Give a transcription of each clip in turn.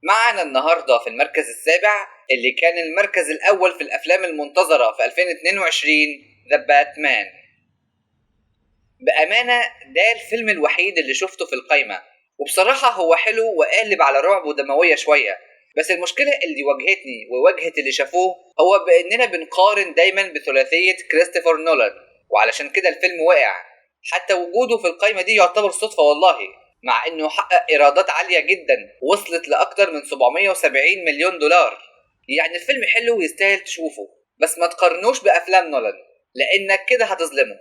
معنا النهاردة في المركز السابع اللي كان المركز الأول في الأفلام المنتظرة في 2022، The Batman. بأمانة ده الفيلم الوحيد اللي شفته في القايمة، وبصراحة هو حلو وقالب على رعب ودموية شوية، بس المشكلة اللي واجهتني وواجهت اللي شافوه هو بأننا بنقارن دايما بثلاثية كريستوفر نولان، وعلشان كده الفيلم وقع. حتى وجوده في القايمة دي يعتبر صدفة والله، مع انه حقق ايرادات عالية جدا وصلت لأكتر من 770 مليون دولار. يعني الفيلم حلو ويستاهل تشوفه، بس ما تقارنوش بأفلام نولان لأنك كده هتظلمه.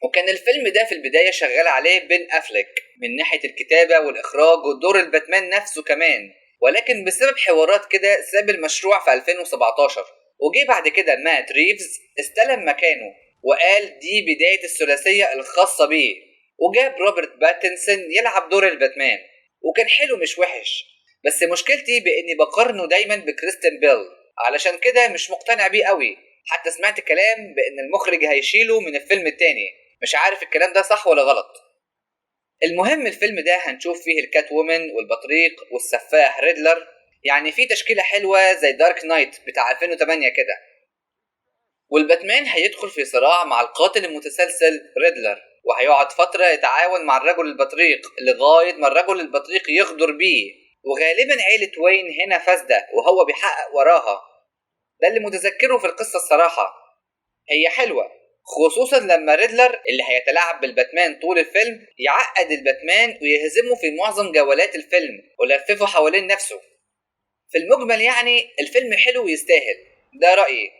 وكان الفيلم ده في البداية شغال عليه بن أفليك من ناحية الكتابة والإخراج ودور الباتمان نفسه كمان، ولكن بسبب حوارات كده ساب المشروع في 2017، وجي بعد كده مات ريفز استلم مكانه وقال دي بداية الثلاثية الخاصة بيه، وجاب روبرت باتنسون يلعب دور الباتمان، وكان حلو مش وحش. بس مشكلتي بإني بقارنه دايما بكريستن بيل، علشان كده مش مقتنع بيه قوي. حتى سمعت كلام بإن المخرج هيشيله من الفيلم التاني، مش عارف الكلام ده صح ولا غلط. المهم الفيلم ده هنشوف فيه الكات وومن والبطريق والسفاح ريدلر، يعني في تشكيلة حلوة زي Dark Knight بتاع 2008 كده. والباتمان هيدخل في صراع مع القاتل المتسلسل ريدلر، وهيقعد فترة يتعاون مع الرجل البطريق لغاية ما الرجل البطريق يغدر بيه، وغالبا عيلة وين هنا فاسدة وهو بيحقق وراها. ده اللي متذكره في القصة الصراحة. هي حلوة خصوصا لما ريدلر اللي هيتلاعب بالباتمان طول الفيلم يعقد الباتمان ويهزمه في معظم جولات الفيلم ولففه حوالين نفسه. في المجمل يعني الفيلم حلو ويستاهل، ده رأيي.